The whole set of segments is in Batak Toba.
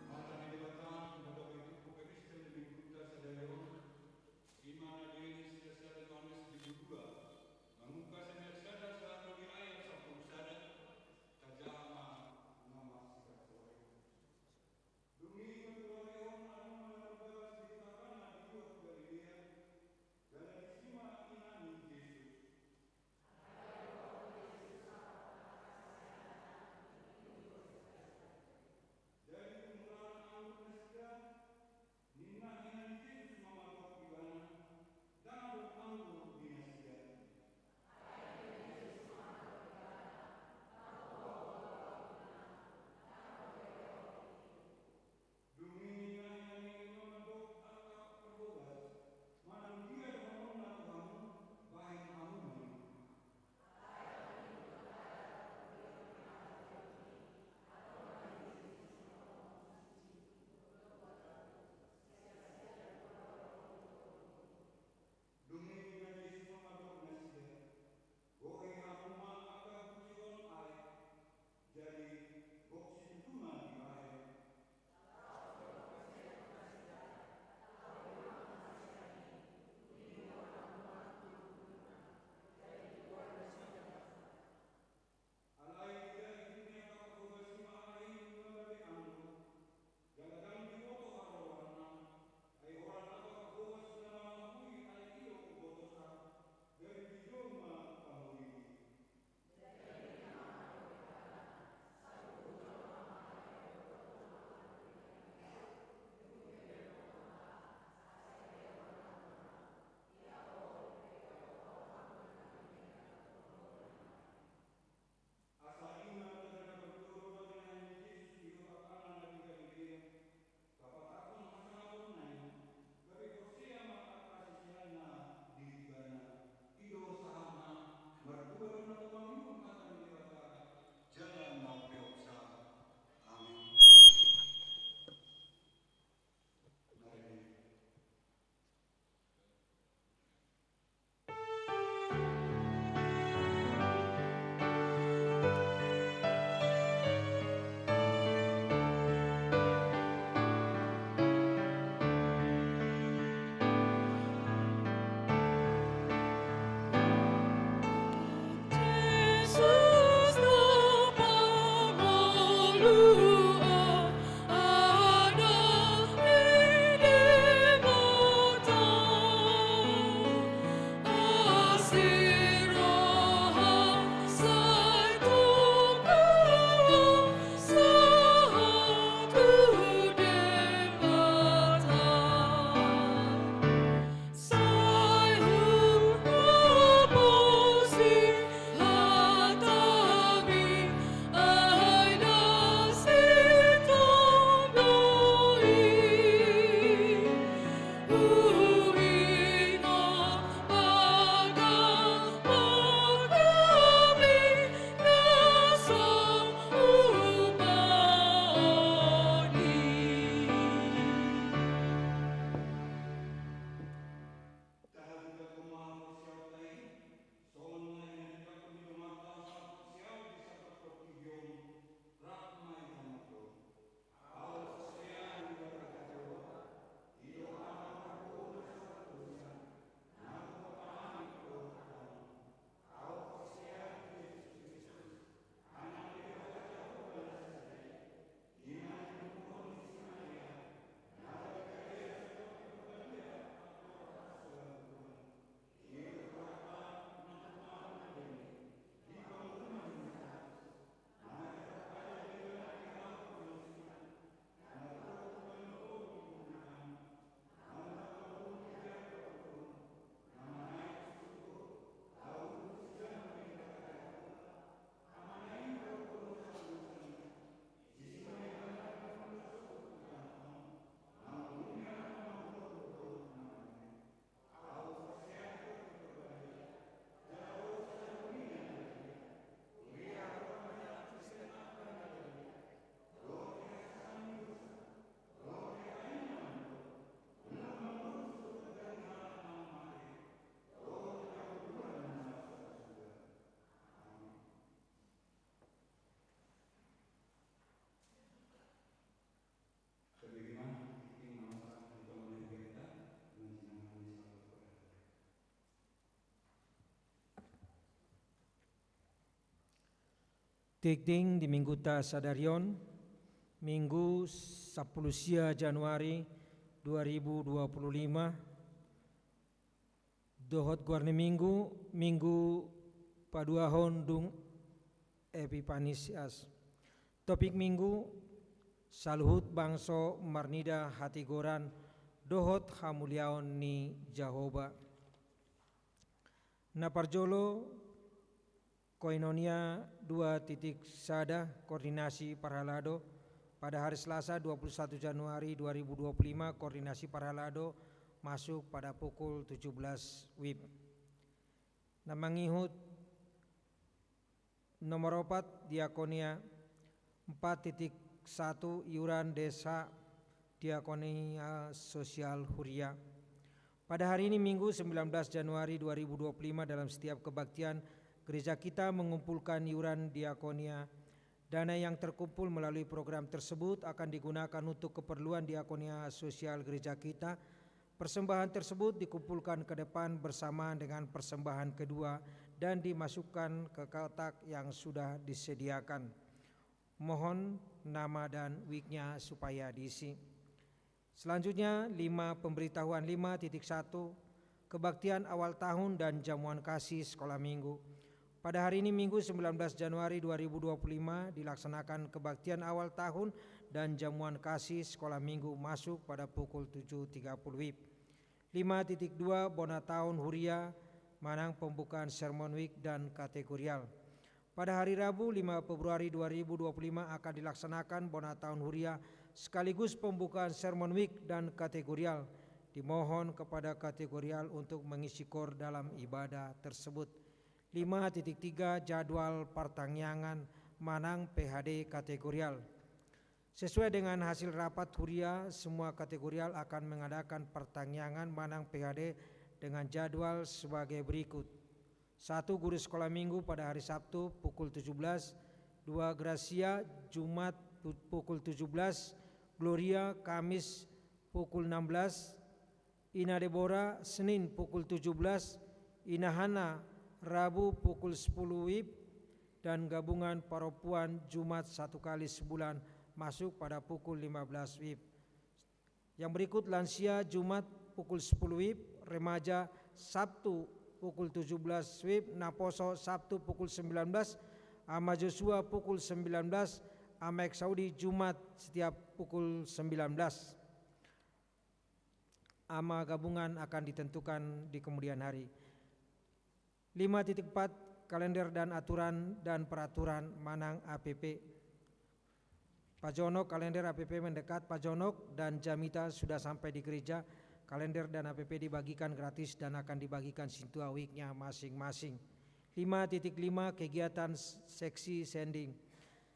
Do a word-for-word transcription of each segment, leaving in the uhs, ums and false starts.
Marhite Debata, na gabe tubu Kristen di minggunta sadari on, i ma na diringkot sian Santo Johannes di Padua, mamungka sian ayat sada sahat tu ayat sampulu sada, tajaha ma na marsiganup. Dung i mangulahon adong ma na marbagas di tangana di Galilea, jala disi ma ina ni Jesus. Tingting di mingguta sadari on, Minggu sampulu sia Januari dua ribu dua puluh lima, dohot goar ni Minggu, Minggu paduahon dung Epiphanias. Topik Minggu: Saluhut bangso marnida hatigoran dohot hamuliaon ni Jahowa. Na parjolo, Koinonia dua titik sada, koordinasi parhalado, pada hari Selasa dua puluh satu Januari dua ribu dua puluh lima, koordinasi parhalado masuk pada pukul tujuh belas wib. Na mangihut, nomor opat, Diakonia empat titik satu, iuran desa, Diakonia Sosial Huria. Pada hari ini, Minggu, sembilan belas Januari dua ribu dua puluh lima, dalam setiap kebaktian, gereja kita mengumpulkan iuran diakonia. Dana yang terkumpul melalui program tersebut akan digunakan untuk keperluan diakonia sosial gereja kita. Persembahan tersebut dikumpulkan ke depan bersamaan dengan persembahan kedua dan dimasukkan ke kotak yang sudah disediakan. Mohon nama dan wiknya supaya diisi. Selanjutnya, lima, pemberitahuan lima titik satu, kebaktian awal tahun dan jamuan kasih sekolah minggu. Pada hari ini, Minggu, sembilan belas Januari dua ribu dua puluh lima, dilaksanakan kebaktian awal tahun dan jamuan kasih sekolah minggu masuk pada pukul tujuh tiga puluh wib. Lima titik dua, bona taon huria manang pembukaan sermon wik dan kategorial. Pada hari Rabu, lima Februari dua ribu dua puluh lima, akan dilaksanakan bona taon huria sekaligus pembukaan sermon wik dan kategorial. Dimohon kepada kategorial untuk mengisi koor dalam ibadah tersebut. Lima titik tiga, jadwal partangiangan manang P H D kategorial. Sesuai dengan hasil rapat huria, semua kategorial akan mengadakan partangiangan manang P H D dengan jadwal sebagai berikut. Satu, guru sekolah minggu pada hari Sabtu pukul tujuh belas. Dua, Gracia, Jumat pu-, pukul tujuh belas. Gloria, Kamis pukul enam belas. Ina Debora, Senin pukul tujuh belas. Ina Hana, Rabu pukul sepuluh wib. Dan gabungan parompuan, Jumat satu kali sebulan, masuk pada pukul lima belas wib. Yang berikut, lansia, Jumat pukul sepuluh wib, remaja, Sabtu pukul tujuh belas wib, naposo, Sabtu pukul sembilan belas, Ama Joshua pukul sembilan belas, Ama Eksaudi, Jumat setiap pukul sembilan belas. Ama gabungan akan ditentukan di kemudian hari. Lima titik empat, kalender dan aturan dan peraturan manang A P P. Pajonok, kalender A P P mendekat, pajonok dan jamita sudah sampai di gereja. Kalender dan A P P dibagikan gratis dan akan dibagikan sintua wiknya masing-masing. Lima titik lima, kegiatan s-, seksi sending.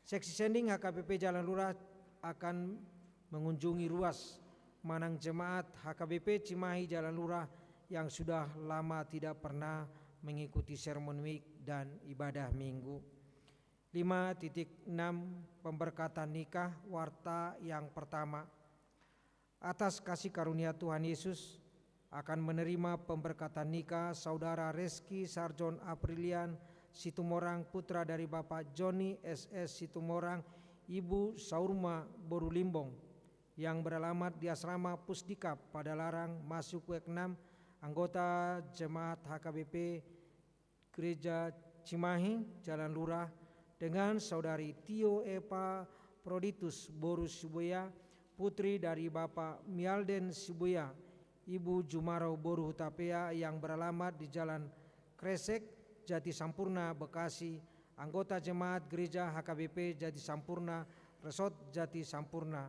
Seksi sending H K B P Jalan Lurah akan mengunjungi ruas manang jemaat H K B P Cimahi Jalan Lurah yang sudah lama tidak pernah mengikuti sermon wik dan ibadah minggu. Lima titik enam, pemberkatan nikah, warta yang pertama. Atas kasih karunia Tuhan Yesus, akan menerima pemberkatan nikah Saudara Reski Sarjon Aprilian Situmorang, putra dari Bapak Joni S S Situmorang, Ibu Saurma boru Limbong, yang beralamat di Asrama Pusdikap Padalarang, Masuk Wek enam, anggota jemaat H K B P Gereja Cimahi, Jalan Lurah, dengan Saudari Tio Epafroditus boru Sibuea, putri dari Bapak Mialden Sibuea, Ibu Jumaro boru Hutapea, yang beralamat di Jalan Kresek, Jati Sampurna, Bekasi, anggota jemaat Gereja H K B P Jati Sampurna, Resort Jati Sampurna.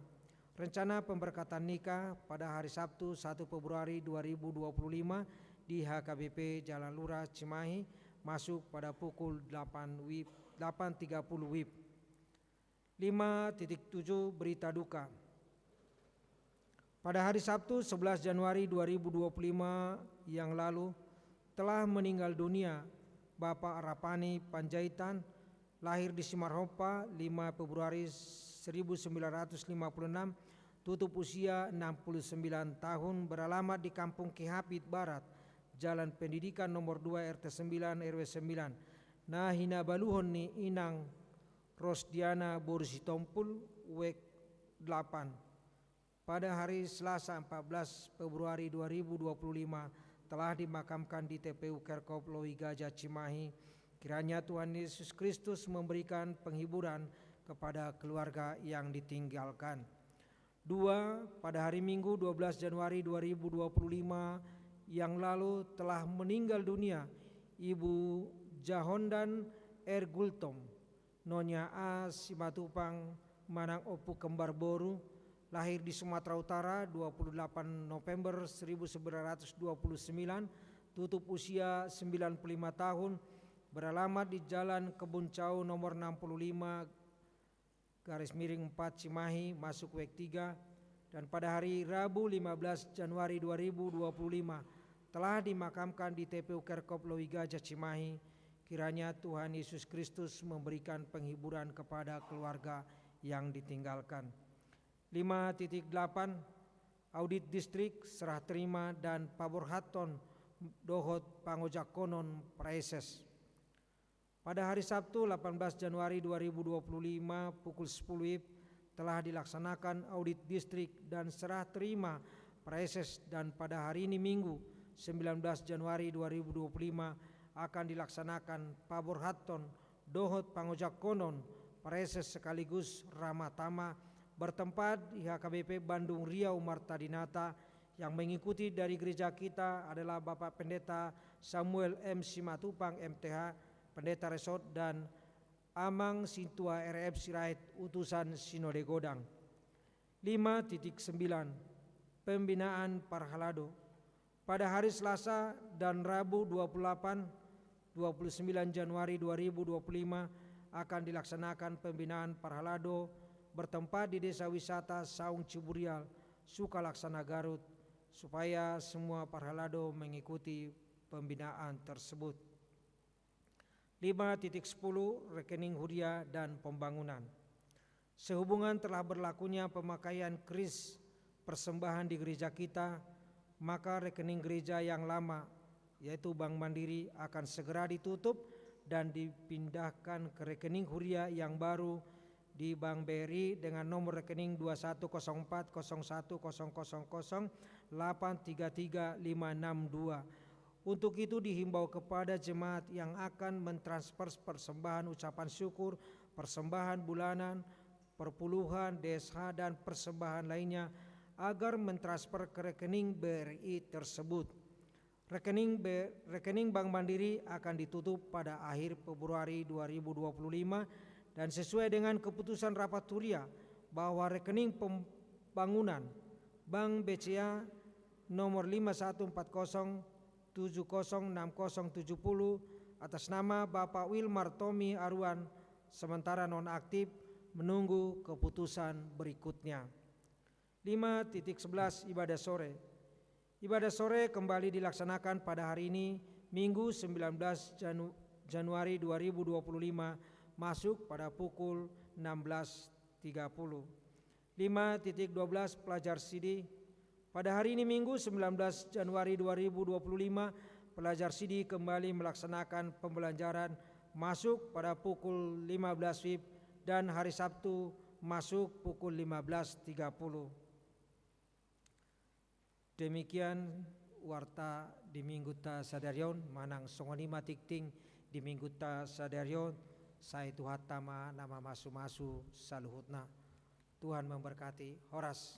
Rencana pemberkatan nikah pada hari Sabtu, satu Februari dua ribu dua puluh lima, di H K B P Jalan Lurah Cimahi, masuk pada pukul delapan wib, delapan tiga puluh wib. Lima titik tujuh, berita duka. Pada hari Sabtu, sebelas Januari dua ribu dua puluh lima yang lalu, telah meninggal dunia Bapak Rapani Panjaitan, lahir di Simarhompa, lima Februari seribu sembilan ratus lima puluh enam, tutup usia enam puluh sembilan tahun, beralamat di Kampung Kihapit Barat, Jalan Pendidikan nomor dua, R T sembilan, R W sembilan. Na hinabaluhon ni inang Rosdiana boru Sitompul, W E K delapan. Pada hari Selasa empat belas Februari dua ribu dua puluh lima telah dimakamkan di T P U Kerkop Lowi Gajah Cimahi. Kiranya Tuhan Yesus Kristus memberikan penghiburan kepada keluarga yang ditinggalkan. Dua, pada hari Minggu dua belas Januari dua ribu dua puluh lima yang lalu telah meninggal dunia Ibu Jahondan R Gultom, Nonya A Simatupang manang Ompu Kembar Boru, lahir di Sumatera Utara dua puluh delapan November seribu sembilan ratus dua puluh sembilan, tutup usia sembilan puluh lima tahun, beralamat di Jalan Kebun Cau nomor enam puluh lima, garis miring empat Cimahi, masuk W E K tiga, dan pada hari Rabu lima belas Januari dua ribu dua puluh lima telah dimakamkan di T P U Kerkop Lowi Gajah Cimahi. Kiranya Tuhan Yesus Kristus memberikan penghiburan kepada keluarga yang ditinggalkan. Lima titik delapan, audit distrik, serah terima, dan paborhathon dohot pangojangkonon praeses. Pada hari Sabtu, delapan belas Januari dua ribu dua puluh lima, pukul sepuluh W I B, telah dilaksanakan audit distrik dan serah terima praeses, dan pada hari ini, Minggu, sembilan belas Januari dua ribu dua puluh lima, akan dilaksanakan paborhathon dohot pangojangkonon praeses sekaligus rama tama, bertempat di H K B P Bandung Riau Marta Dinata. Yang mengikuti dari gereja kita adalah Bapak Pendeta Samuel M Simatupang, M T H, Pendeta Resort, dan Amang Sintua R F Sirait, Utusan Sinode Godang. Lima titik sembilan, pembinaan parhalado. Pada hari Selasa dan Rabu dua puluh delapan, dua puluh sembilan Januari dua ribu dua puluh lima akan dilaksanakan pembinaan parhalado bertempat di Desa Wisata Saung Ciburial, Sukalaksana, Garut, supaya semua parhalado mengikuti pembinaan tersebut. Lima titik sepuluh, rekening huria dan pembangunan. Sehubungan telah berlakunya pemakaian kris persembahan di gereja kita, maka rekening gereja yang lama, yaitu Bank Mandiri, akan segera ditutup dan dipindahkan ke rekening huria yang baru di Bank B R I dengan nomor rekening dua satu kosong empat kosong satu kosong kosong kosong delapan tiga tiga lima enam dua. Untuk itu, dihimbau kepada jemaat yang akan mentransfer persembahan ucapan syukur, persembahan bulanan, perpuluhan, D S H, dan persembahan lainnya agar mentransfer ke rekening B R I tersebut. Rekening B-, rekening Bank Mandiri akan ditutup pada akhir Februari dua ribu dua puluh lima, dan sesuai dengan keputusan rapat huria bahwa rekening pembangunan Bank B C A nomor lima satu empat kosong tujuh kosong enam kosong tujuh puluh atas nama Bapak Wilmar Tommy Aruan sementara nonaktif menunggu keputusan berikutnya. Lima titik sebelas, ibadah sore. Ibadah sore kembali dilaksanakan pada hari ini, Minggu, sembilan belas Janu-, Januari dua ribu dua puluh lima, masuk pada pukul enam belas tiga puluh. Lima titik dua belas, pelajar sidi. Pada hari ini, Minggu, sembilan belas Januari dua ribu dua puluh lima, pelajar sidi kembali melaksanakan pembelajaran, masuk pada pukul lima belas W I B, dan hari Sabtu masuk pukul lima belas tiga puluh. Demikian warta di Minggunta sadari on, manang songon i ma tingting di Minggunta sadari on. Sai Tuhanta ma na mamasumasu saluhutna. Tuhan memberkati. Horas.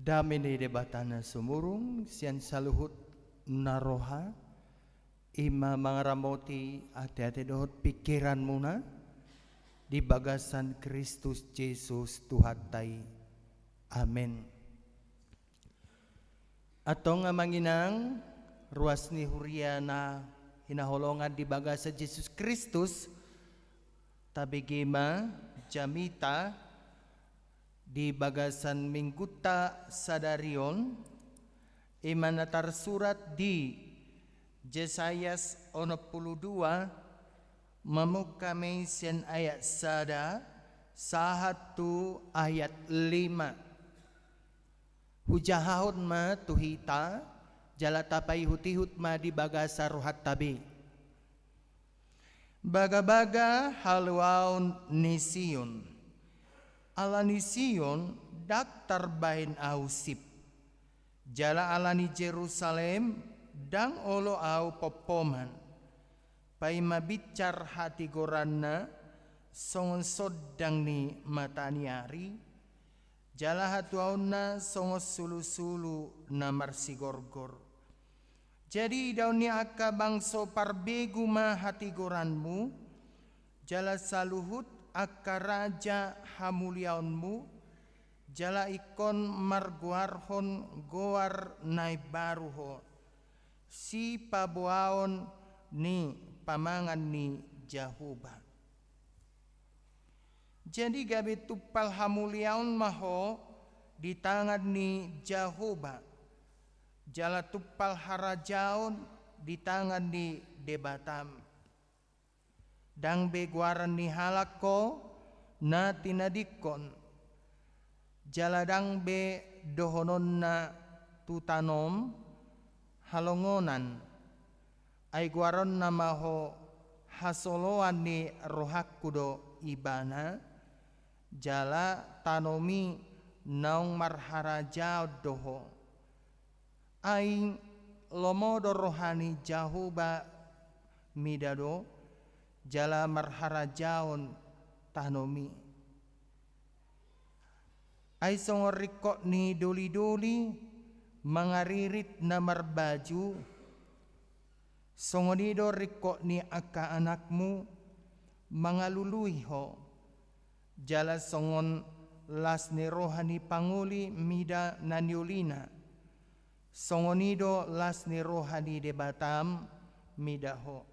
Dame ni Debata na sumurung sian saluhut na roha, i ma mangaramoti ateate dohot pingkiranmuna di bagasan Kristus Jesus Tuhanta i. Amen. Antong amang inang, ruas ni huria na hinaholongan di bagasan Jesus Kristus, tabege ma jamita di bagasan Minggunta sadari on, i ma na tarsurat di Jesayas onom pulu dua, mamungka ma i sian ayat sada sahat tu ayat lima. Hujahahon ma tu hita, jala tapaihutihut ma di bagasan rohanta be. Bagabaga haluaon ni Sion. Ala ni Sion ndang tarbahen ahu sip. Jala ala ni Jerusalem ndang olo ahu pompoman. Paima binsar hatigoranna songon sondang ni mata ni ari, jala hatuaonna songon sulusulu na marsigorgor. Jadi idaon ni angka bangso parbegu ma hatigoranmu, jala saluhut angka raja hamuliaonmu, jala ingkon margoarhon goar na imbaru ho, sipaboaon ni pamangan ni Jahowa. Jadi gabe tumpal hamuliaon ma ho di tangan ni Jahowa, jala tumpal harajaon di tangan ni Debatam. Ndang be goaran ni halak ho na tinadingkon, jala ndang be dohononna tu tanom halongonan, ai goaronna ma ho hasoloan ni rohangku do ibana, jala tanom i naung marharajaon do ho. Ai lomo do roha ni Jahowa mida do, jala marharajaon tanom i. Ai songon ringkot ni dolidoli mangaririt na marbaju, songon i do ringkot ni angka anakmu mangalului ho. Jala songon las ni roha ni pangoli mida na niolina, songon i do las ni roha ni Debatam mida ho.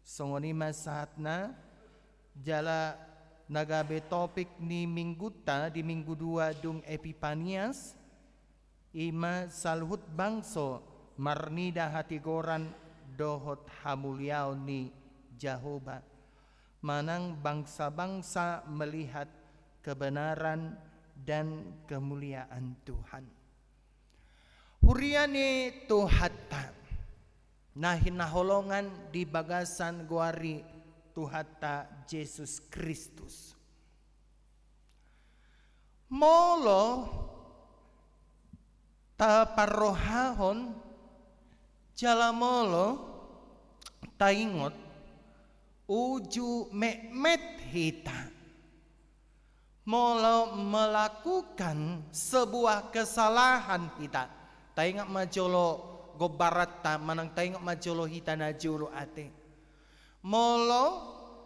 Songon i ma sahatna, jala na gabe topik ni Minggunta di Minggu dua dung Epipanias, i ma saluhut bangso marnida hatigoran dohot hamuliaon ni Jahowa, manang bangsa-bangsa melihat kebenaran dan kemuliaan Tuhan. Huria ni Tuhanta na hinaholongan di bagasan goar ni Tuhanta Jesus Kristus. Molo taparrohahon jala molo taingot uju metmet hita molo melakukan sebuah kesalahan hita. Taingot ma jolo gombaranta manang taingot ma jolo hita na jolo ate. Molo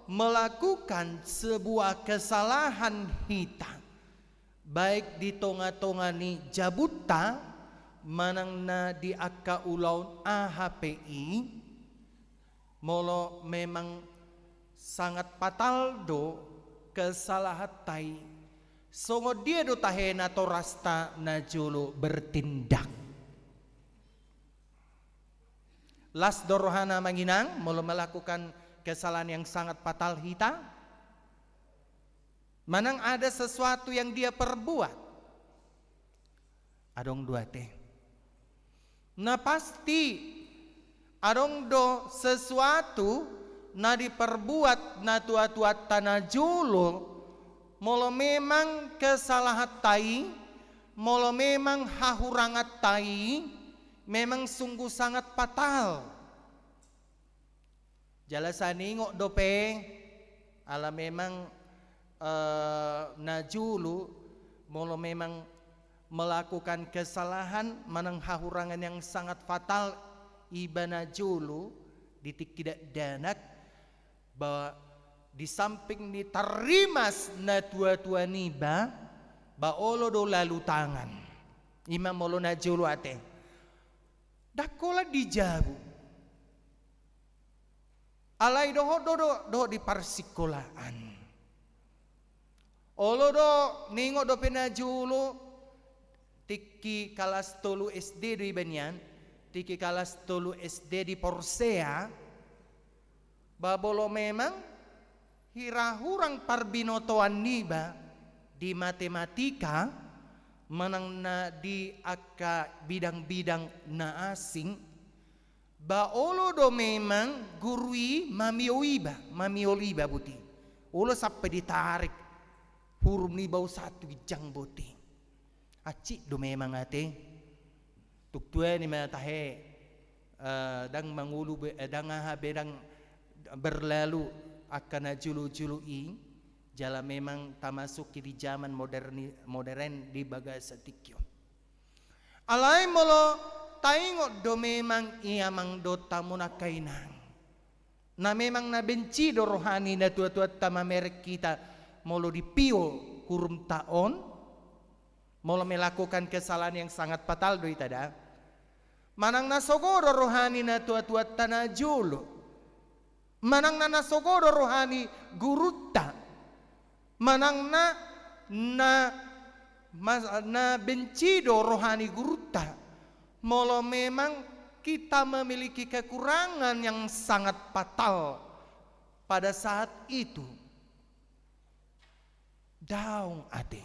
melakukan sebuah kesalahan hita, baik di tonga-tonga ni jabunta manang na di angka ulaon aha pe i, molo memang sangat fatal do kesalahanta i, songon dia do tahe natorasta na jolo bertindak? Las do rohana amang inang molo melakukan kesalahan yang sangat fatal hita? Manang ada sesuatu yang dia perbuat? Adong do ate. Na pasti adong do sesuatu na diperbuat natua-tuanta na jolo, molo memang kesalahanta i, molo memang hahuranganta i memang sungguh sangat fatal. Jala saningot dope, ala memang, eh, na jolo molo memang melakukan kesalahan manang hahurangan yang sangat fatal iba na jolo di tingki dakdanak, ba di samping ni tarrimas natuatua niba, ba olo do lalu tangan. Ima molo na jolo ate. Ndang holan di jabu. Alai dohot do, do, dohot di parsikolaan. Olo do, ningot dope na jolo, tingki kalas tolu S D do iba nian, tingki kalas tolu S D di Porsea, ba molo memang hira hurang parbinotoan niba di matematika, manang na di angka bidang-bidang na asing, ba olo do memang guru i mamiol iba, mamiol iba boti. Olo sampe ditarik hurum niba, o satu ginjang boti. Hansit do memang ate. Tung tuani ma tahe, eh, ndang mangolu be, eh, ndang aha be, ndang berlalu angka na jolo-jolo i, jala memang tamasuki di zaman moderni-, modern di bagasan tingki on. Alai molo taingot do memang i amang dohot hamu angka inang, na memang na benci do roha ni natuatuanta mamereng hita molo dipiol hurumta on, molo melakukan kesalahan yang sangat fatal do hita da. Manang na sogo do roha ni natuatuanta na jolo. Manang na, na sogo do roha ni gurunta. Manang na, na, mas-, na benci do roha ni gurunta. Molo memang kita memiliki kekurangan yang sangat fatal pada saat itu. Daong ate.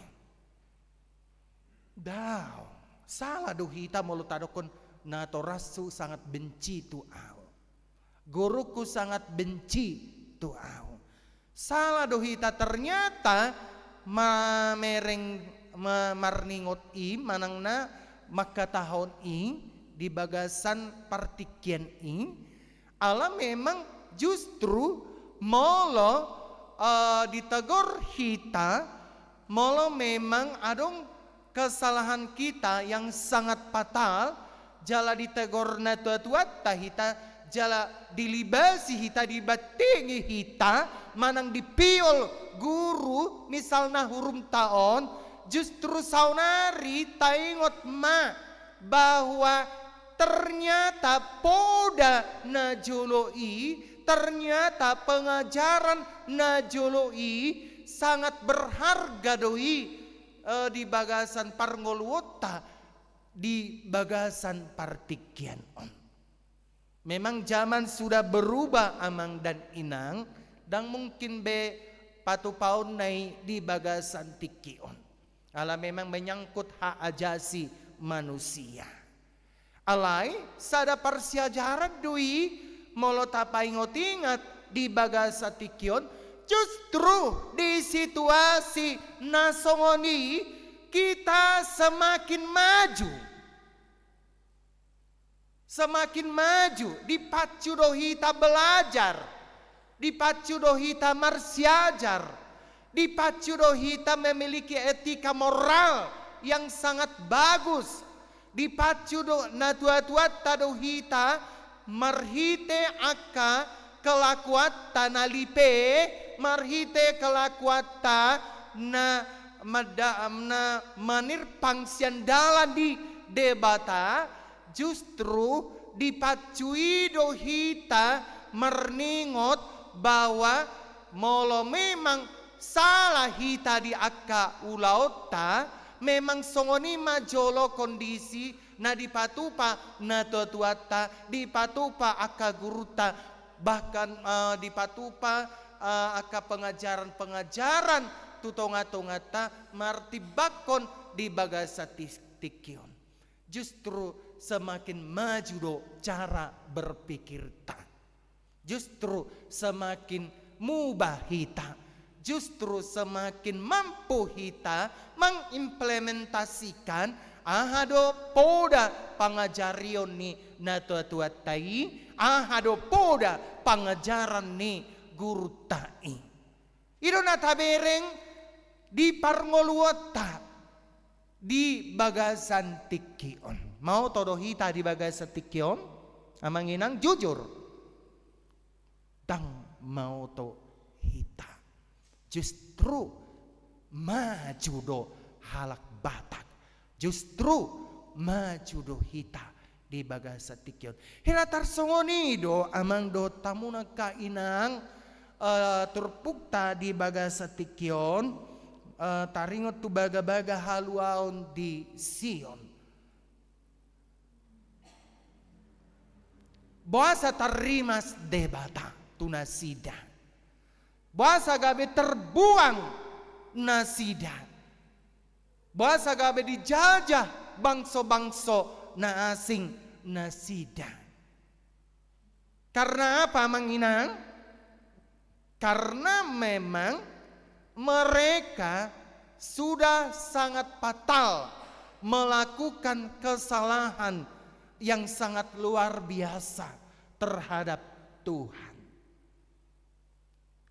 Daong. Sala do hita molo tadokkon natorashu sangat benci tu au. Gurungku sangat benci tu au. Sala do hita ternyata mamereng, ma-, marningot i, manang na mangkatahon i di bagasan partingkian i, ala memang justru molo, eh, ditegor hita, molo memang adong kesalahan kita yang sangat fatal, jala ditegor natuatuanta hita, jala dilibasi hita, dibantingi hita, manang dipiol guru, misalna hurumta on, justru saonari taingot ma bahwa ternyata poda na jolo i, ternyata pengajaran na jolo i sangat berharga do i, eh, di bagasan parngoluonta di bagasan partingkian on. Memang zaman sudah berubah, amang dan inang, ndang mungkin be patupaonna i di bagasan tingki on. Ala memang menyangkut hak ajasi manusia. Alai, sada parsiajaran do i, molo tapaingotingot di bagasan tingki on, justru di situasi na songon i, kita semakin maju. Semakin maju, dipacu do hita belajar, dipacu do hita marsiajar, dipacu do hita memiliki etika moral yang sangat bagus, dipacu do natuatuanta do hita marhite angka kelakuanta na lipe, marhite kelakuanta na mada-, na manirpang sian dalan ni Debata, justru dipacu i do hita marningot bahwa molo memang sala hita di angka ulaonta, memang songon i ma jolo kondisi na dipatupa natuatuanta, dipatupa angka gurunta, bahkan, eh, dipatupa, eh, angka pengajaran-pengajaran tu tongatonganta martimbangkon di bagasan ti-, tingki on. Justru semakin maju do cara berpikirta. Justru semakin mubah hita, justru semakin mampu hita mengimplementasikan aha do poda pangajarion ni natuatuanta i, aha do poda pangajaran ni gurunta i. I do na tabereng di parngoluonta. Di bagasan tingki on. Maoto do hita di bagasan tingki on? Amang inang, jujur. Ndang maoto hita. Justru maju do halak Batak. Justru maju do hita di bagasan tingki on. Hira tarsongon i do amang dohot hamu angka inang, eh, turpukta di bagasan tingki on, eh, taringot tu bagabaga haluaon di Sion. Boasa tarrimas Debata tu nasida? Boasa gabe terbuang nasida? Boasa gabe dijajah bangso-bangso na asing nasida? Karena apa, amang inang? Karena memang mereka sudah sangat fatal melakukan kesalahan yang sangat luar biasa terhadap Tuhan.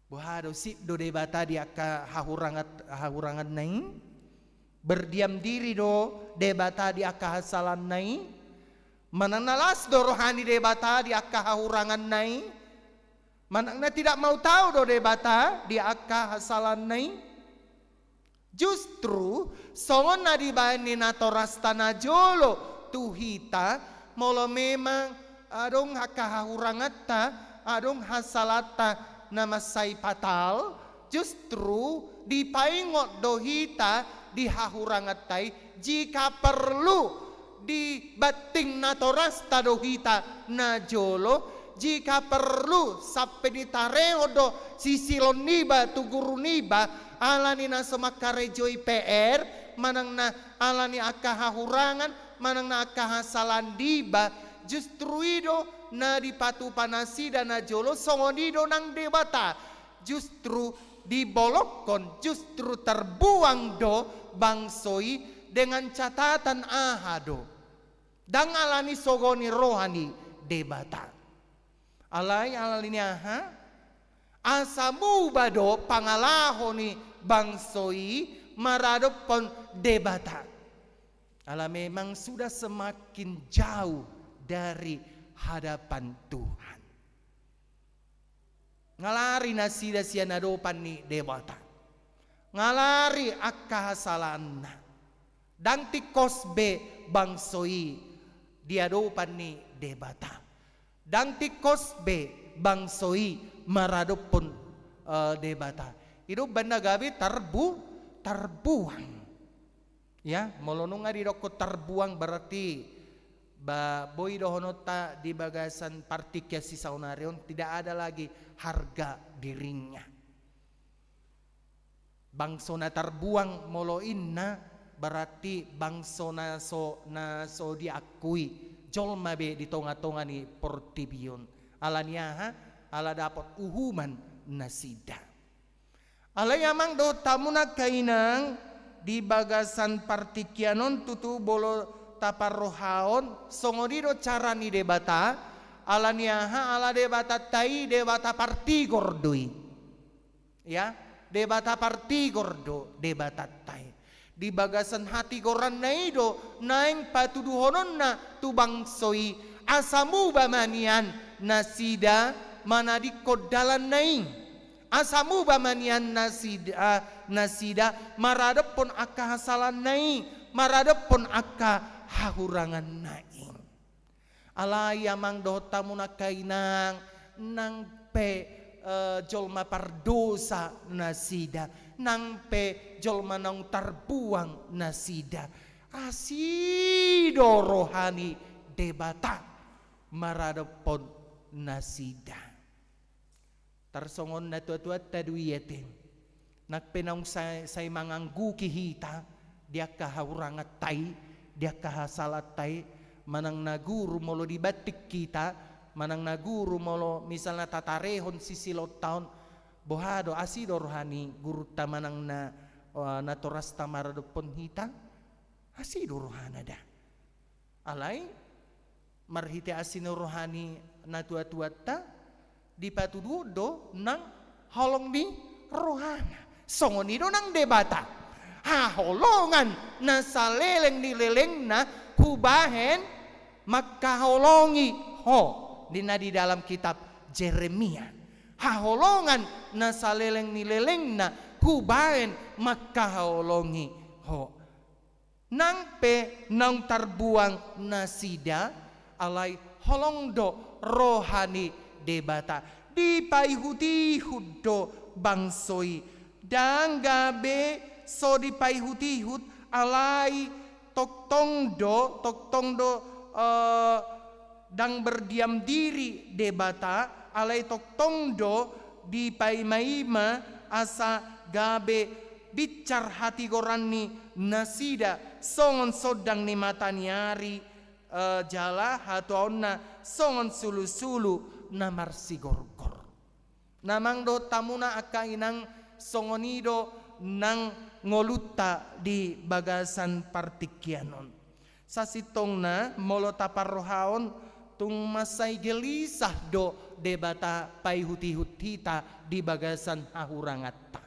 Boha do, sip do Debata di angka hahurangat-, hahuranganna i? Berdiam diri do Debata di angka hasalanna i? Manang na las do roha ni Debata di angka hahuranganna i? Manang na tidak mau tahu do Debata di angka hasalanna i? Justru songon na dibaen ni natorasta najolo tu hita, molo memang adong angka hahuranganta, adong hasalanta na mansai fatal, justru dipaingot do hita di hahuranganta i, jika perlu dibanting natorasta do hita najolo, jika perlu sampe ditarehon do sisilon niba tu guru niba, ala ni na so mangkarejoi P R, manang na ala ni angka hahurangan, manang na angka hasalaan niba, justru i do na dipatupa nasida najolo, songon i do nang Debata. Justru dibolongkon, justru terbuang do bangso i dengan catatan aha do? Ndang ala ni sogo ni roha ni Debata. Alai ala ni aha? Asa muba do pangalaho ni bangso i maradophon Debata. Ala memang sudah semakin jauh dari hadapan Tuhan. Ngalari nasida sian adopan ni Debata. Ngalari angka hasalaanna. Ndang tingkos be bangso i di adopan ni Debata. Ndang tingkos be bangso i maradophon, eh, Debata. I do umbahen na gabe tarbu-, tarbuang. Ya, molo nunga didokkon tarbuang berarti ba-, boi dohononta di bagasan partingkian sisaonari on, tidak ada lagi harga dirinya. Bangso na tarbuang molo inna berarti bangso na so, na so diakui jolma be di tonga-tonga ni portibi on. Ala ni aha? Ala dapot uhuman nasida. Alai amang dohot hamu angka inang, di bagasan partingkian on tutu molo taparrohahon, songon i do cara ni Debata, ala ni aha? Ala Debatanta i Debata partigor do i. Ya, Debata partigor do Debatanta i. Di bagasan hatigoranna i do naeng patuduhononna tu bangso i, asa muba ma nian nasida manadingkon dalanna i. Asa muba ma nian nasida, nasida maradophon angka hasalaanna i, maradophon angka hahuranganna i. Alai amang dohot hamu angka inang, nang pe, eh, jolma pardosa nasida, nang pe jolma naung tarbuang nasida, asi do roha ni Debata maradophon nasida. Tarsongon natuatuanta do i ate. Nang pe naung sa-, sai mangangguhi hita di angka hahuranganta i, di angka hasalaanta i, manang na guru molo dibanting hita, manang na guru molo misalna tatarehon sisilonta on, boha do, asi do roha ni gurunta manang na, eh, natorasta maradophon hita? Asi do rohana da. Alai marhite asi ni roha ni natuatuanta, dipatuduhon do nang holong ni rohana. Songon i do nang Debata. Haholongan na saleleng ni lelengna hubahen mangkaholongi ho, ninna di dalam kitab Jeremia. Haholongan na saleleng ni lelengna hubahen mangkaholongi ho. Nang pe naung tarbuang nasida, alai holong do roha ni Debata. Dipaihut-ihut do bangso i. Ndang gabe so dipaihut-ihut, alai tongtong do, tongtong do, eh, ndang berdiam diri Debata, alai tongtong do dipaima-ima asa gabe binsar hatigoran ni nasida songon sondang ni mata ni ari, eh, jala hatuaonna songon sulu-sulu na marsigorgor. Damang dohot damuna, angka inang, songon i do nang ngolunta di bagasan partingkian on. Sasintongna molo taparrohahon, tung mansai gelisah do Debata paihut-ihut hita di bagasan hahuranganta.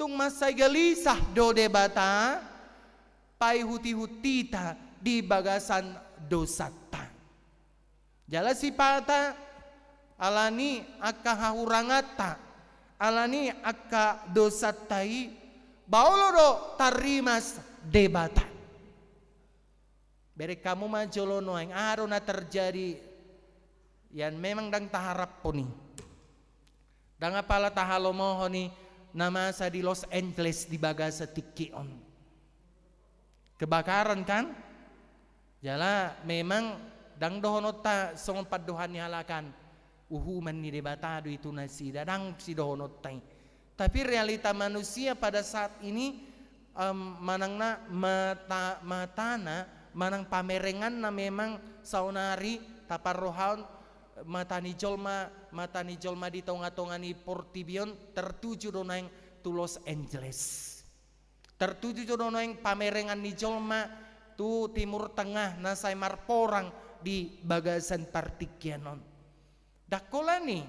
Tung mansai gelisah do Debata paihut-ihut hita di bagasan dosanta. Jala sipata, alani angka hahuranganta, alani angka dosanta i, baola do tarrimas Debata. Bereng hamu ma jolo nuaeng, aha do na terjadi, yang memang ndang taharaphon i. Ndang apala tahalomohon i na masa di Los Angeles di bagasan tingki on. Kebakaran, kan? Jala memang ndang dohononta songon pandohan ni halak an, uhuman ni Debata do i tu nasida, ndang sidohononta i. Tapi realita manusia pada saat ini, em, manang na mata-, matana, manang pamerenganna memang saonari taparrohahon, mata ni jolma, mata ni jolma di tonga-tonga ni portibi on tertuju do nuaeng tu Los Angeles. Tertuju do nuaeng pamerengan ni jolma tu Timur Tengah na sai marporang di bagasan partingkian on. Ndang holan i.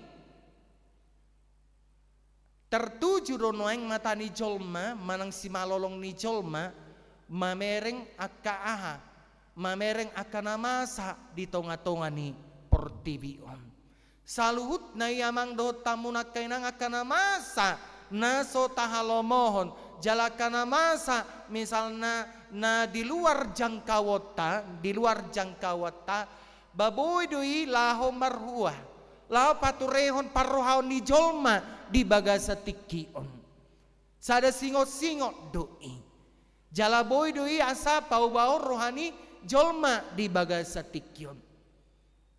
Tertuju do nuaeng mata ni jolma, manang simalolong ni jolma, mamereng angka aha, mamereng angka na masa di tonga-tonga ni portibi on. Saluhutna i, amang dohot damuna, angka inang, angka na masa na so tahalomohon, jala angka na masa misalna na di luar jangkauonta, di luar jangkauonta, ba boi do i laho marhua, laho paturehon parrohaon ni jolma di bagasan tingki on. Sada singot-singot do i. Jala boi do i asa paubahon roha ni jolma di bagasan tingki on.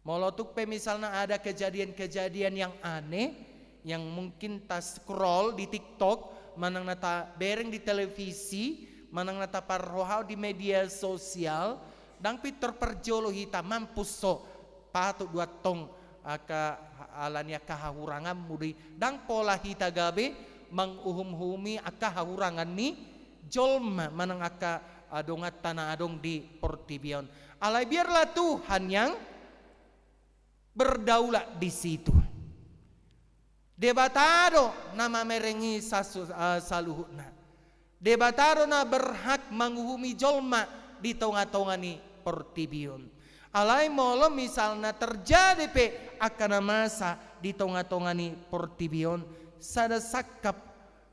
Molo tung pe misalna ada kejadian-kejadian yang aneh, yang mungkin ta-scroll di TikTok, manang na tabereng di televisi, manang na taparrohahon di media sosial, ndang pintor parjolo hita, mampus ho, patut do antong angka, alani angka hahuranganmu do i, ndang pola hita gabe manguhum-uhumi angka hahurangan ni jolma manang angka, ah, donganta na adong di portibi on. Alai biarlah Tuhan yang berdaulat di situ. Debata do na mamereng i sasu-, ah, saluhutna. Debata do na berhak manguhumi jolma di tonga-tonga ni portibi on. Alai molo misalna terjadi pe angka na masa di tonga-tonga ni portibi on, sada sangkap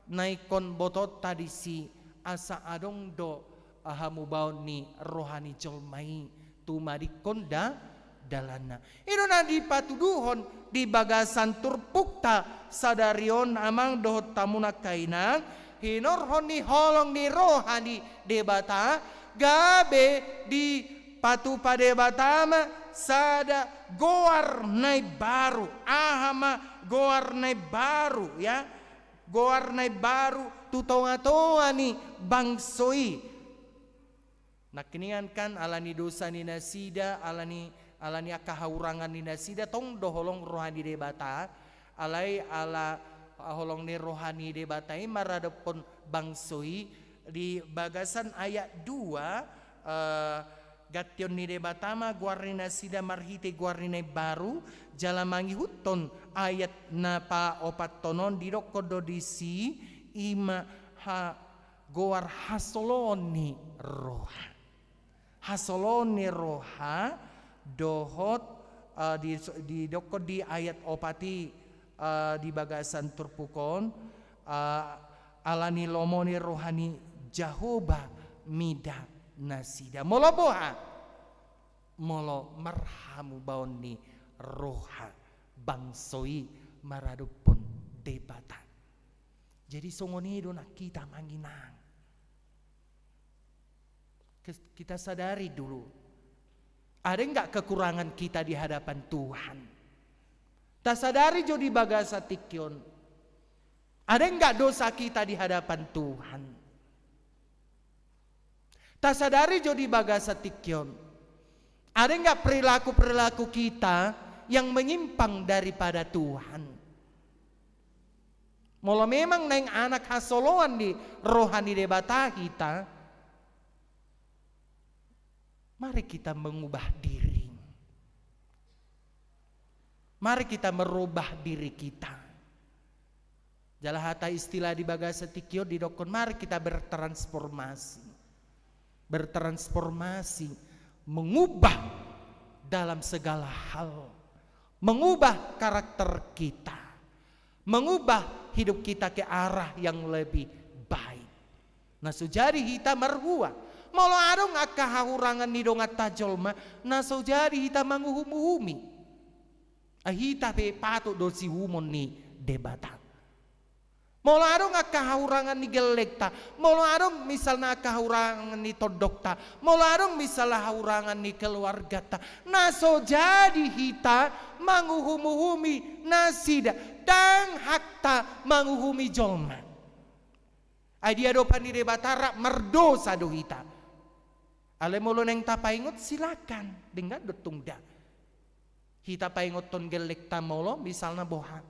na ingkon botoonta disi, asa adong do hamubaon ni roha ni jolma i tumadingkon da-, dalanna. I do na dipatuduhon di bagasan turpukta sadari on, amang dohot damuna, angka inang, hinorhon ni holong ni roha ni Debata, gabe dipatupa Debata ma sada goar na imbaru. Aha ma goar na imbaru, ya? Goar na imbaru tu tonga-tonga ni bangso i. Nangkiningan kan, alani dosa ni nasida, alani, alani angka haurangan ni nasida, tong do holong roha ni Debata, alai ala holong ni roha ni Debata i maradophon bangso i di bagasan ayat dua, eh, gantion ni Debata ma goar ni nasida marhite goar ni na imbaru, jala mangihuthon ayat na paopathon on didokkon do disi, i ma ha-, goar hasoloon ni roha. Hasoloon ni roha dohot, eh, di, didokkon di ayat opat i, eh, di bagasan turpuk on, eh, ala ni lomo ni roha ni Jahowa mida nasida. Molo boha? Molo marhamubaon ni roha bangso i maradophon Debata. Jadi songon i do nang hita, Amang Inang. Kes-, kita sadari dulu. Ada nggak kekurangan kita di hadapan Tuhan? Tasadari jo di bagasan tingki on. Ada nggak dosa kita di hadapan Tuhan? Tasadari jo di bagasan tingki on. Ada nggak perilaku-perilaku kita yang menyimpang daripada Tuhan? Molo memang naeng anak hasoloan ni roha ni Debata hita, mari kita mengubah diri. Mari kita merubah diri kita. Jala hata istilah di bagasan tingki on didokkon, mari kita bertransformasi. Bertransformasi, mengubah dalam segala hal. Mengubah karakter kita. Mengubah hidup kita ke arah yang lebih baik. Na so jadi hita marhua. Molo adong angka hahurangan ni donganta jolma, na so jadi hita manguhum-uhumi. Ai hita pe patut do siuhumon ni Debata. Molo adong angka hahurangan ni gellengta, molo adong misalna angka hahurangan ni tondongta, molo adong misalna hahurangan ni keluargata, na so jadi hita manguhum-uhumi nasida, ndang hakta manguhumi jolma. Ai di adopan ni Debata rap mardosa do hita. Alai molo naeng tapaingot, silakan, denggan do, tung da. Hita paingothon gellengta molo misalna boha.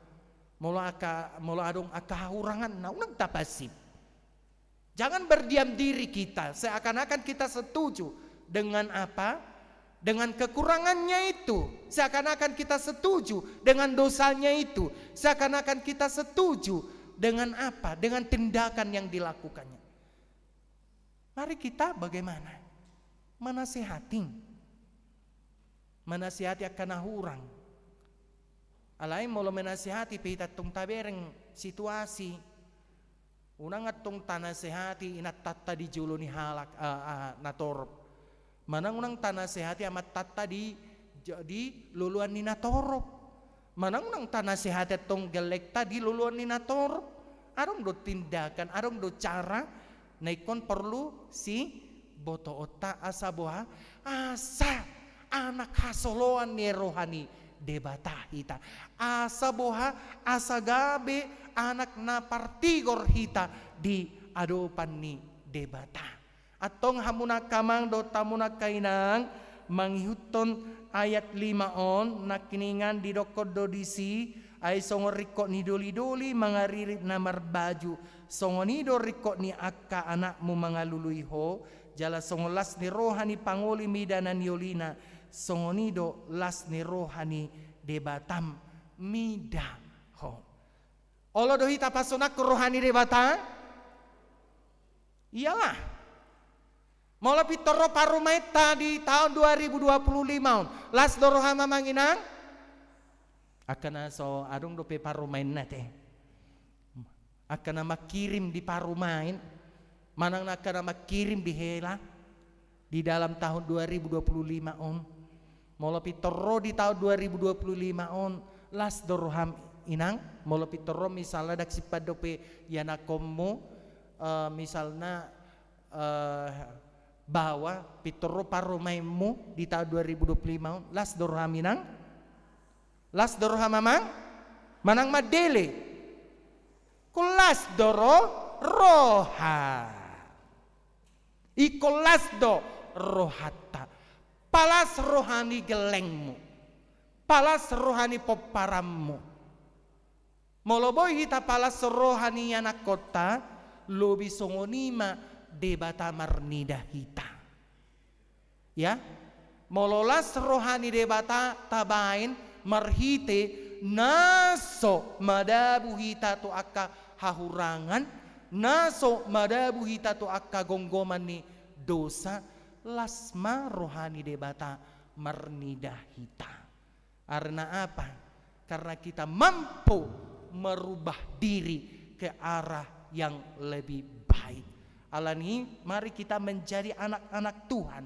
Molo angka, molo adong angka hahuranganna, unang tapasip. Jangan berdiam diri kita, seakan-akan kita setuju dengan apa? Dengan kekurangannya itu. Seakan-akan kita setuju dengan dosanya itu. Seakan-akan kita setuju dengan apa? Dengan tindakan yang dilakukannya. Mari kita bagaimana? Menasehati. Menasehati angka na hurang. Alai molo menasehati pe hita tong tabereng situasi. Unang antong tanasehati inantanta di jolo ni halak, eh, eh, na torop. Manang unang tanasehati amantanta di, di loloan ni na torop. Manang unang tanasehati antong gellengta di loloan ni na torop. Adong do tindakan, adong do cara, na ingkon porlu sibotoonta asa boha, asa anak hasoloan ni roha ni Debata hita. Asa boha, asa gabe anak na partigor hita di adopan ni Debata. Antong hamu angka amang dohot hamu angka inang, mangihuthon ayat lima on, nangkiningan didokkon do disi, ai songon ringkot ni doli-doli mangaririp na marbaju, songon i do ringkot ni angka anakmu mangalului ho, jala songon las ni roha ni pangoli mida na niolina, songon i do las ni roha ni Debatam mida ho. Olo do hita pasonangkon roha ni Debata? Iyalah. Molo pintor ro parumaenta di taon dua ribu dua puluh lima on, las do roham, Amang Inang? Angka na so adong dope parumaenna te. Angka na mangkirim di parumaen, manang angka na mangkirim di hela di dalam tahun dua ribu dua puluh lima on. Molo pintor ro di taon dua ribu dua puluh lima on, las do roham, Inang? Molo pintor ro misalna ndang simpan dope ianakhonmu, eh, misalna, eh, baoa, pintor ro parumaenmu di taon dua ribu dua puluh lima on, las do roham, Inang? Las do roham, Amang? Manang mandele? Ingkon las do ro-, roha. Ingkon las do rohanta. Palas roha ni gellengmu. Palas roha ni pomparanmu. Molo boi hita palas roha ni ianakhonta, lobi songon i ma Debata marnida hita. Ya? Molo las roha ni Debata tabaen marhite na so madabu hita tu angka hahurangan, Na so madabu hita tu angka gomgoman ni dosa, las ma roha ni Debata marnida hita. Karena apa? Karena kita mampu merubah diri ke arah yang lebih baik. Alani, mari kita menjadi anak-anak Tuhan.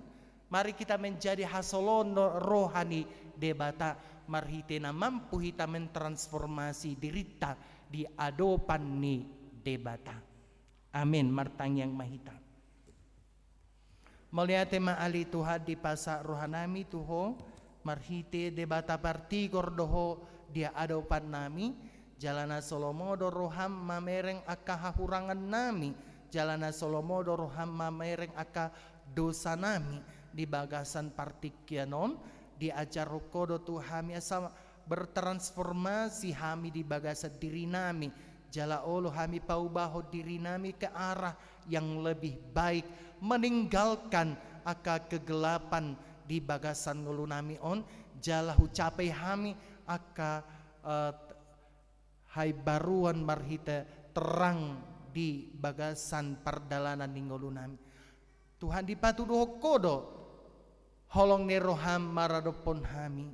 Mari kita menjadi hasoloan roha ni Debata, marhite na mampu hita mentransformasi dirinta di adopan ni Debata. Amin. Martangiang ma hita. Mauliate ma ale Tuhan dipasahat rohanami tu Ho, marhite Debata partigor do Ho di adopannami, jala na so lomo do roham mamereng angka hahurangannami, jala na so lomo do roham mamereng angka dosanami. Di bagasan partingkian on, diajarhon Ho do tu hami asa bertransformasi hami di bagasan dirinami, jala olo hami paubahon dirinami ke arah yang lebih baik, meninggalkan angka kegelapan di bagasan ngolunami on, jala hucapai hami angka, eh, haimbaruon marhite terang di bagasan pardalanan ni ngolunami. Tuhan, dipatuduhon Ho do holong ni roham maradophon hami.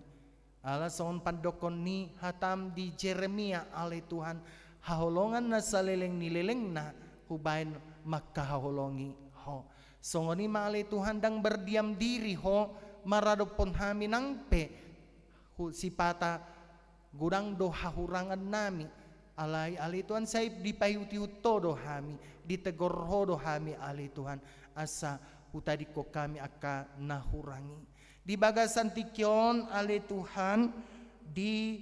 Ala songon pandokhon ni hatam di Jeremia, ale Tuhan, haholongan na saleleng ni lelengna hubaen mangkahaholongi Ho. Songon i ma ale Tuhan, ndang berdiam diri Ho maradophon hami nang pe hu-, sipata godang do hahurangannami. Alai ale Tuhan, sai dipaihutihut Ho do hami, ditegor Ho do hami ale Tuhan, asa hutadingkon hami angka na hurang i. Di bagasan tingki on ale Tuhan, di,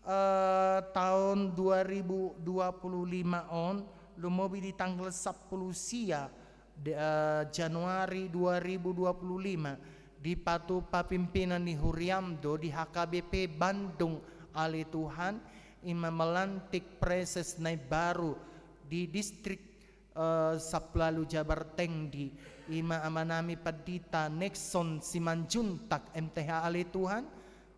eh, taon dua ribu dua puluh lima on, lumobi di tanggal sampulu sia, de-, eh, Januari dua ribu dua puluh lima, dipatupa pimpinan ni huriam do di H K B P Bandung, ale Tuhan, i ma melantik praeses na imbaru di distrik, eh, Saplalu Jabar Tengdi, i ma amanami Pandita Nexon Simanjuntak, M T H, ale Tuhan,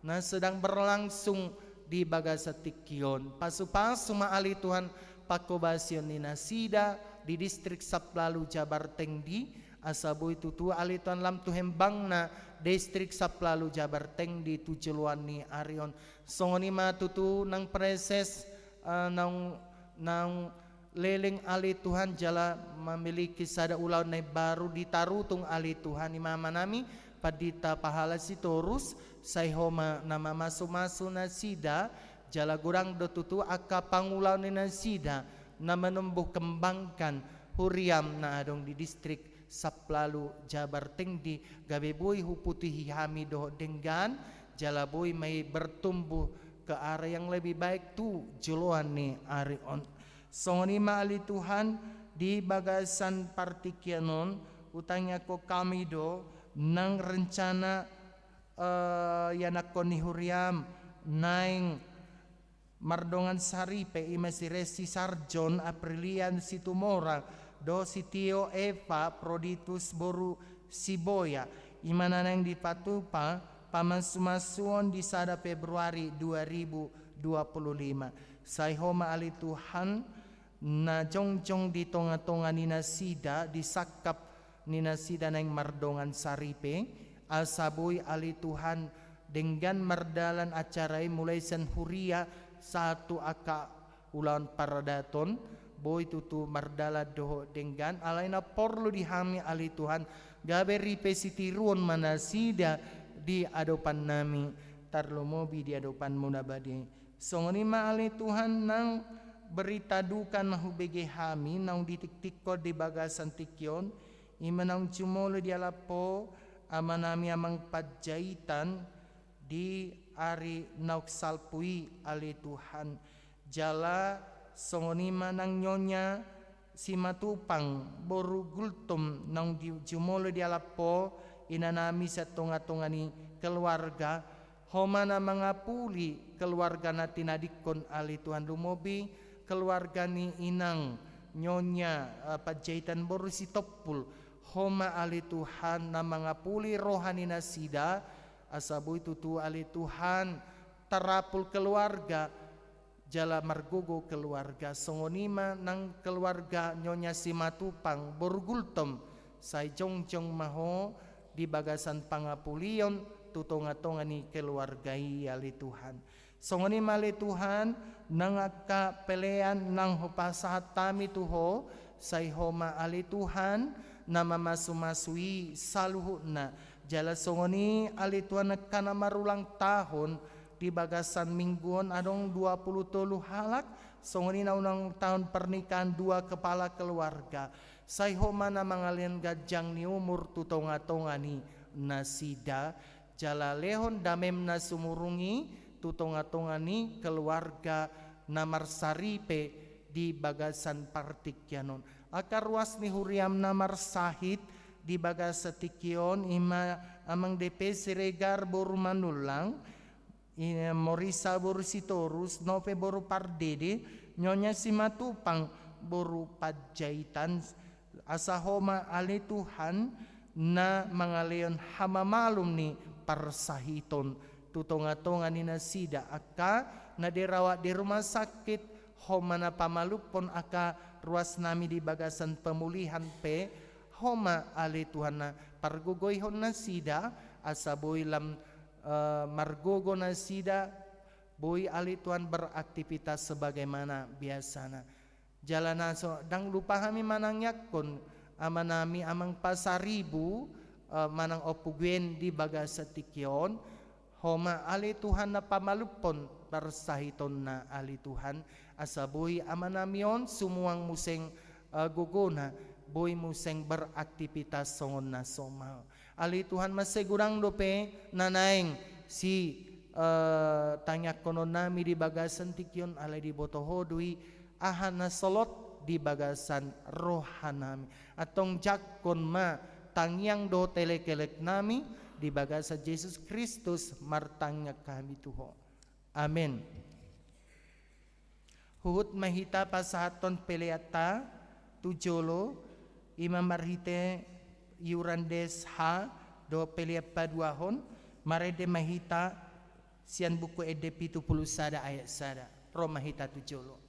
na sedang berlangsung di bagasan tingki on. Pasupasu ma ale Tuhan pangkobasion ni nasida di distrik Saplalu Jabar Tengdi, asa boi tutu ale Tuhan lam tu hembangna distrik Saplalu Jabar Tengdi tu joloan ni ari on. Songon i ma tutu nang praeses, eh, naung, naung leleng ale Tuhan jala memiliki sada ulaon na imbaru di Tarutung ale Tuhan, i ma amanami Pandita Pahala Sitorus, sai Ho ma na mamasumasu nasida, jala godang do tutu angka pangulaon ni nasida na menumbuh kembangkan huriam na adong di distrik Saplalu Jabar Tengdi, gabe boi huputuhi hami dohot denggan, jala boi ma i bertumbuh ke arah yang lebih baik tu joloan ni ari on. Songon i ma ale Tuhan, di bagasan partingkian on, hutangiangkon hami do nang rencana, eh, ianakhon ni huriam naeng mardongan saripe, i ma si Resi Sarjon, Aprilian Situmorang, dohot si Tio Eva Proditus boru Siboya, i ma na naeng dipatupa pamasumasuon di sada Februari dua ribu dua puluh lima. Sai Ho ma ale Tuhan, na jongjong di tongatonga ni nasida, di sangkap ni nasida naeng mardongan saripe, asa boi ale Tuhan denggan mardalan acara i mulai sian huria sahat tu angka ulaon paradaton, boi tutu mardalan dohot denggan, alai na porlu di hami ale Tuhan, gabe ripe sitiruon ma nasida di adopannami, tarlumobi di adopanMu na badia i. Songon i ma ale Tuhan nang berita duka na hubege hami naung ditiktikkon di bagasan tingki on, i ma naung jumolo dialap Ho amanami Amang Panjaitan di ari naung salpu i ale Tuhan. Jala songon i ma nang nyonya Simatupang boru Gultom naung di-, jumolo dialap Ho inanami sian tongatonga ni keluarga, Ho ma na mangapuli keluarga na tinadingkon ale Tuhan, lumobi keluarga ni inang nyonya, eh, Panjaitan boru Sitompul. Ho ma ale Tuhan na mangapuli roha ni nasida, asa boi tutu ale Tuhan tarapul keluarga, jala margogo keluarga. Songon i ma nang keluarga Nyonya Simatupang boru Gultom, sai jongjong ma ho di bagasan pangapulion tu tongatonga ni keluarga i, ale Tuhan. Songon i ma ale Tuhan, nang angka pelean nang hupasahat hami tu ho, sai ho ma ale Tuhan na mamasumasu i saluhutna. Jala songon i ale Tuhan, angka na marulang tahun di bagasan minggu on adong dua pulu tolu halak, songon i na ulang tahun pernikahan dua kepala keluarga. Sai ho ma na mangalehon ganjang ni umur tu tongatonga ni nasida, jala lehon damem na sumurung i tu tongatonga ni keluarga na marsaripe di bagasan partingkian on. Angka ruas ni huriam na marsahit di bagasan tingki on, i ma Amang D P Siregar boru Manullang, i Morisa boru Sitorus, Nove boru Pardede, Nyonya Simatupang boru Panjaitan. Asa ho ma ale Tuhan na mangalehon hamamalum ni parsahiton tu tongatonga ni nasida, angka na dirawat di rumah sakit, ho ma na pamalumhon angka ruas nami di bagasan pemulihan pe, ho ma ale Tuhan na pargogoihon nasida, asa boi lam, eh, margogo nasida, boi ale Tuhan beraktivitas sebagaimana biasana. Jala na so, ndang lupa hami manangiangkon amanami Amang Pasaribu, eh, manang Ompu Gwen di bagasan tingki on, ho ma ale Tuhan na pamalumhon parsahitonna ale Tuhan, asa boi amanami on sumuang muse, eh, gogona, boi muse beraktivitas songon na somal. Ale Tuhan, mansai godang dope na naeng si, eh, tangiangkonon nami di bagasan tingki on, alai diboto ho do i aha na solot di bagasan roha nami. Antong jangkon ma tangiang dohot elekelek nami di bagasan Jesus Kristus martangiang hami tu ho. Amen. Huhut ma hita pasahathon peleanta tu jolo, i ma marhite iuran des ha dohot pelean paduahon, marende ma hita sian Buku Ende pitu pulu sada ayat sada. Ro ma hita tu jolo.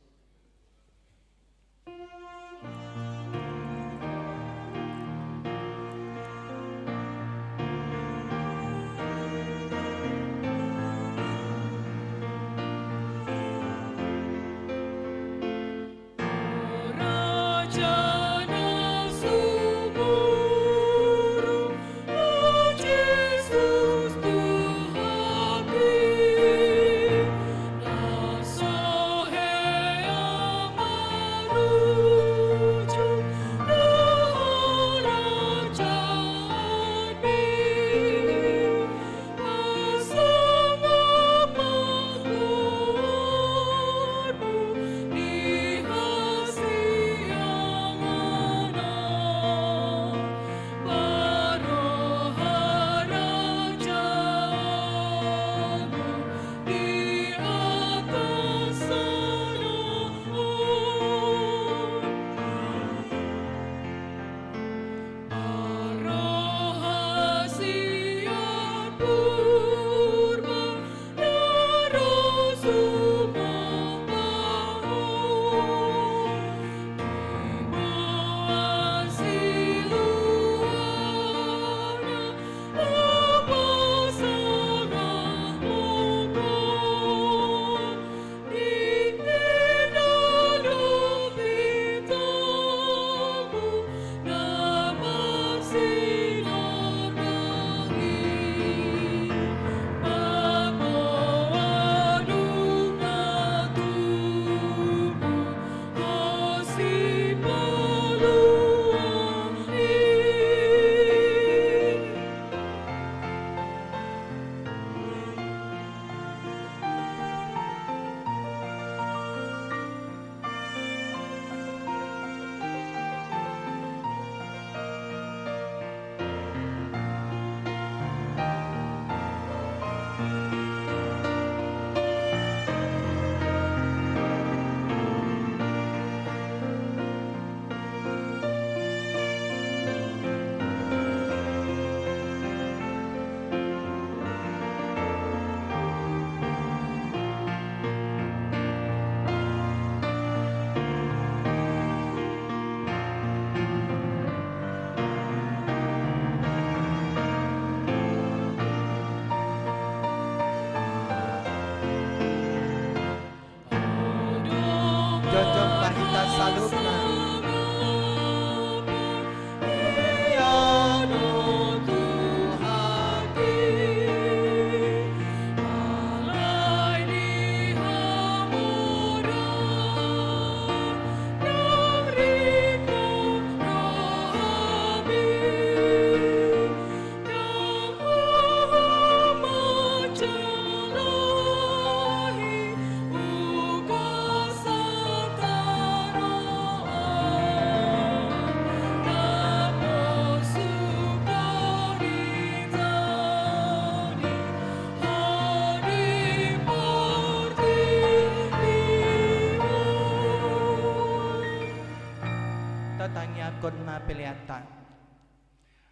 Tatangiangkon ma peleanta.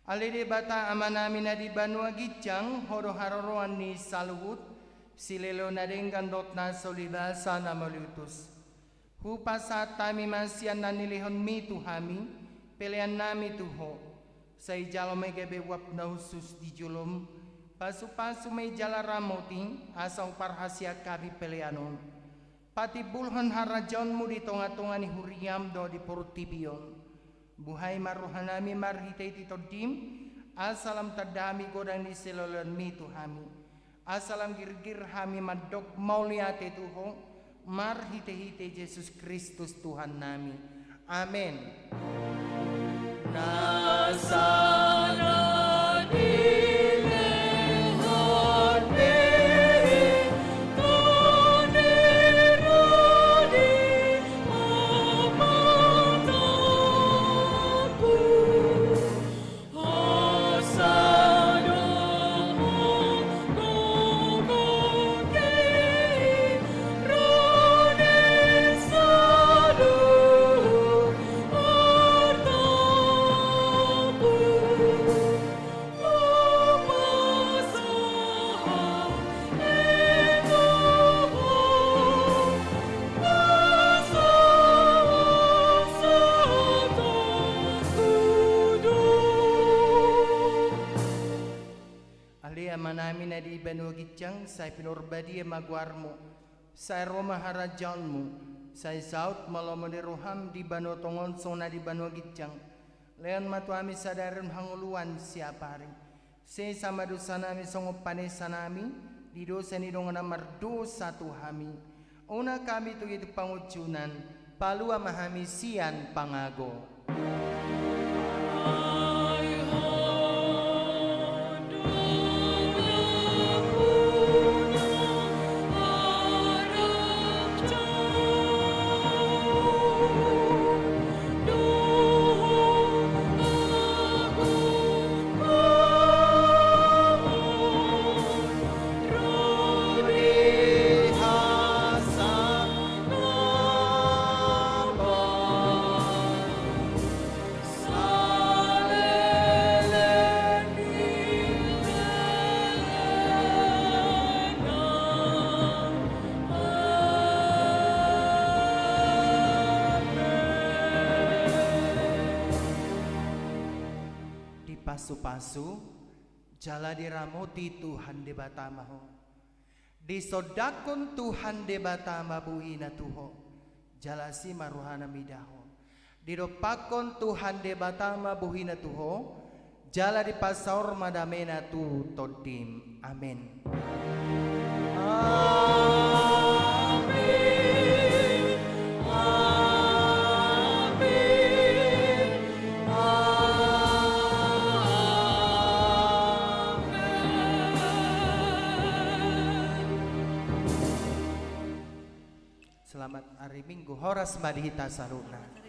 Ale Debata Amanami na di banua ginjang, Ho do haroroan ni saluhut, silehon na denggan dohot na so ulibasa na mauliutus. Hupasahat hami ma sian na nilehonMi tu hami, peleannami tu Ho. Sai jalo ma i gabe uap na hushus di joloM, pasupasu ma i jala ramoti, asa huparhaseang hami pelean on. Patimbulhon harajaonMu di tongatonga ni huriaM dohot di portibi on. Buhai ma rohanami marhitehite TondiM, asa lam tanda hami godang ni silehonMi tu hami. Asa lam girgir hami mandok mauliate tu Ho, marhitehite Jesus Kristus Tuhannami. Amen. Na sana dilehon ni Tuhan di rodi amataku. Asa dohot gogo di rodi saluhut artaku. Hupasahat i tu Ho, na so sahat tu dok. Ale Amanami na di banua ginjang, sai pinarbadia ma goarMu, sai ro ma harajaonMu, sai saut ma lomo ni rohaM di banua tonga on songon na di banua ginjang. Lehon ma tu hami sadari on hangoluan siapari. Sesa ma dosanami songon panesanami di dosa ni dongan na mardosa tu hami. Unang hami togihon tu pangunjunan, palua ma hami sian pangago. Dipasupasu jala diramoti Tuhan Debata ma ho. Disondangkon Tuhan Debata ma bohina tu ho, jala asi ma rohana mida ho. Didompakkon Tuhan Debata ma bohina tu ho, jala dipasaor ma damena tu tondim. Amen. Amen. Amen. Amen. Selamat hari Minggu, horas ma di hita saluhutna.